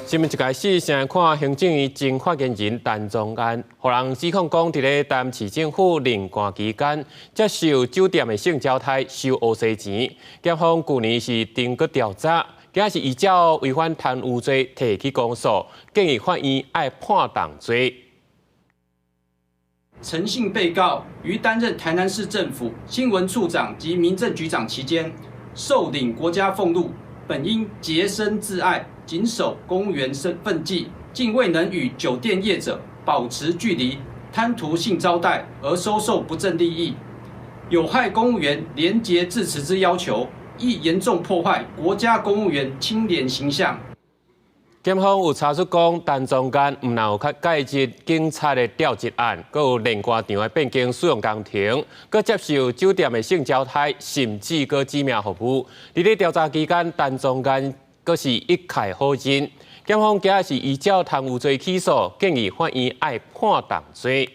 新聞一開始，先來看行政院前發言人陳宗彥，予人指控講，佇咧台南市政府任官期間，接受酒店的性招待收烏西錢。檢方舊年是停閣調查，今仔是依照違反貪污罪提起公訴，建議法院愛判重罪。陳姓被告於擔任台南市政府新聞處長及民政局長期間，受領國家俸祿，本應潔身自愛，謹守公務員身份紀，竟未能與酒店業者保持距離，貪圖性招待而收受不正利益，有害公務員廉潔自持之要求，亦嚴重破壞國家公務員清廉形象。檢方有查出講，陳宗彥毋但有較介入警察的調職案，閣有煉鋼廠的變更使用工程，閣接受酒店的性招待，甚至閣指名服務。佇咧調查期間，陳宗彥閣是一概否認。檢方今仔是依照貪污罪起訴，建議法院愛判重罪。